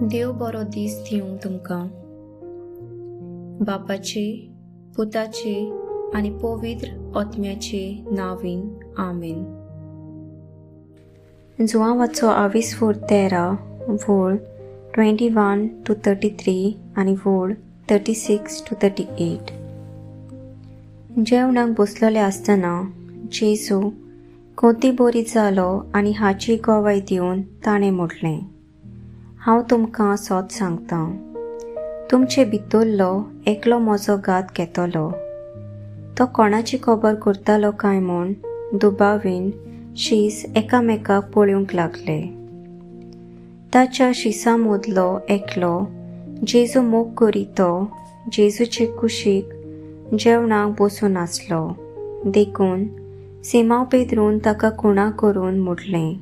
देव बरो दीस दिवं तुमकां. बापाचे, पुताचे आनी पवित्र आत्म्याचे नांवान, आमेन. जुवांवाचो आविस्फोर 13 वोळ 21 to 33 आनी वोळ 36 to 38. जेवणाक बसलोले आसतना जेजू कोती बोरी जालो आनी हाची गवाय दिवन ताणें म्हटलें, हांव तुमकां सोत सांगतां, तुमचे भितरलो एकलो म्हजो घात घेतलो. तो कोणाची खबर करतालो काय म्हूण दुबावीन शीस एकामेकाक पळोवंक लागले. ताच्या शिसां मदलो एकलो जेजू मोग करी तो जेजूचे कुशीक जेवणाक बसून आसलो. देखून सिमांव पेद्रून ताका खुणा करून म्हटलें,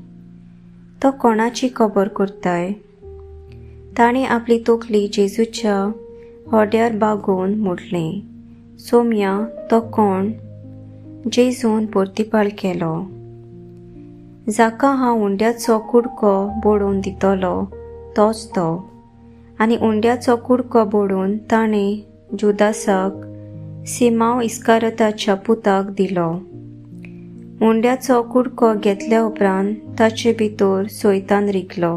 तो कोणाची खबर करताय? ताणें आपली तकली जेजूच्या होड्यार बागोवन म्हटलें, सोम्या, तो कोण? जेजून परतिपाळ केलो, जाका हांव उंड्याचो कुडको बडोवन दितलो तोच तो. आनी उंड्याचो कुडको बडोवन ताणें जुदासाक, सिमांव इस्कारताच्या पुताक दिलो. उंड्याचो कुडको घेतल्या उपरांत ताचे भितर सोयतान रिगलो.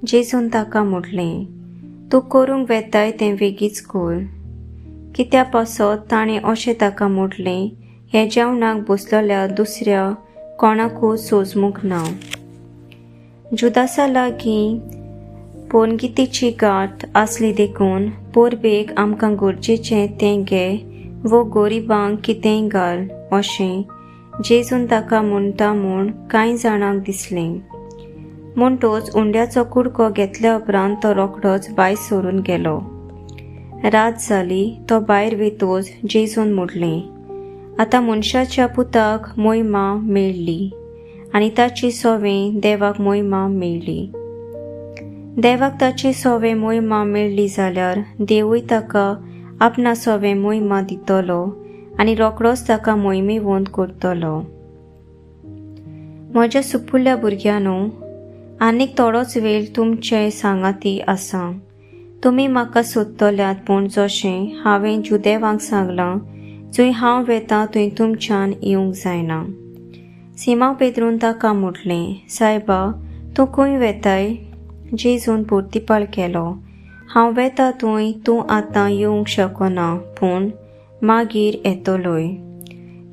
जेजून ताका म्हटलें, तूं करूंक वेताय तें वेगीच कर. कित्या पासत ताणें अशें ताका म्हटलें हें जेवणाक बसलेल्या दुसऱ्या कोणाकूच सोजमूंक ना. जुदासा लागीं पोनगितीची गांठ आसली देखून पोरबेक आमकां गरजेचें तें घे वो गोरिबांक कितेंय घाल अशें जेजून ताका म्हणटा म्हूण कांय जाणांक दिसलें. म्हणटोच उंड्याचो कुडको घेतल्या उपरांत तो रोखडोच भायर सरून गेलो. रात जाली. तो भायर वेतोच जेजून म्हटलें, आतां मनशाच्या पुताक मोहिमा मेळ्ळी आनी ताची सोवें देवाक मोहिमा मेळ्ळी. देवाक ताची सोवें मोहिमा मेळ्ळी जाल्यार देवूय ताका आपणा सोवें मोहिमा दितलो आनी रोखडोच ताका मोहिमेवंत करतलो. म्हज्या सुपुल्ल्या भुरग्यांनो, आनीक थोडोच वेळ तुमचे सांगाती आसा. तुमी म्हाका सोदतल्यात, पूण जशें हांवें जुदेवांक सांगलां, जंय हांव वेतां थंय तुमच्यान येवंक जायना. सिमांव पेद्रून ताका म्हटलें, सायबा, तूं खंय वेताय? जेजून परतिपाळ केलो, हांव वेता थंय तूं आतां येवंक शकना, पूण मागीर येतलोय.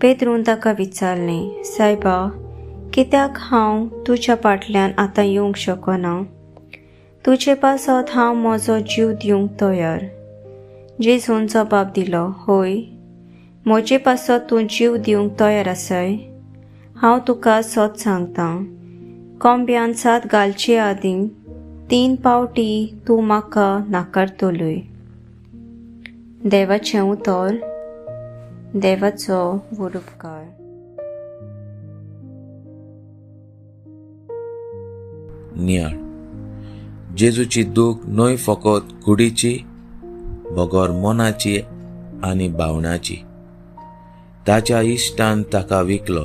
पेद्रून ताका विचारलें, सायबा, कित्याक हांव तुज्या फाटल्यान आतां येवंक शकना? तुजे पासत हांव म्हजो जीव दिवंक तयार. जेजून जबाब दिलो, हय, म्हजे पासत तूं जीव दिवंक तयार आसाय? हांव तुका सत सांगतां, कोंब्यान सात घालचे आदीं 3 पावटी तूं म्हाका नाकारतलोय. देवाचें उतर, देवाचो व्हड उपकार. नियाळ. जेजूची दूख न्हय फकत कुडीची बगर मनाची आनी भावनाची. ताच्या इश्टान ताका विकलो,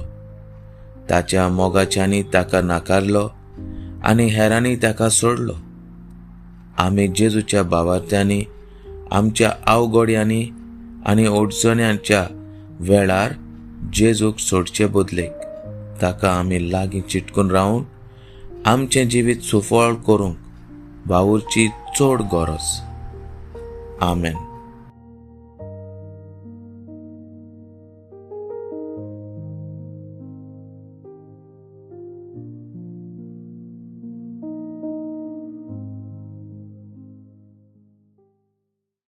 ताच्या मोगाच्यांनी ताका नाकारलो आनी हेरांनी ताका सोडलो. आमी जेजूच्या भावार्थ्यांनी आमच्या अवघड्यांनी आनी अडचण्यांच्या वेळार जेजूक सोडचे बदलेक ताका आमी लागीं चिटकून रावन आमचें जिवीत सुफळ करूंक वावुरची चड गरज. आमेन.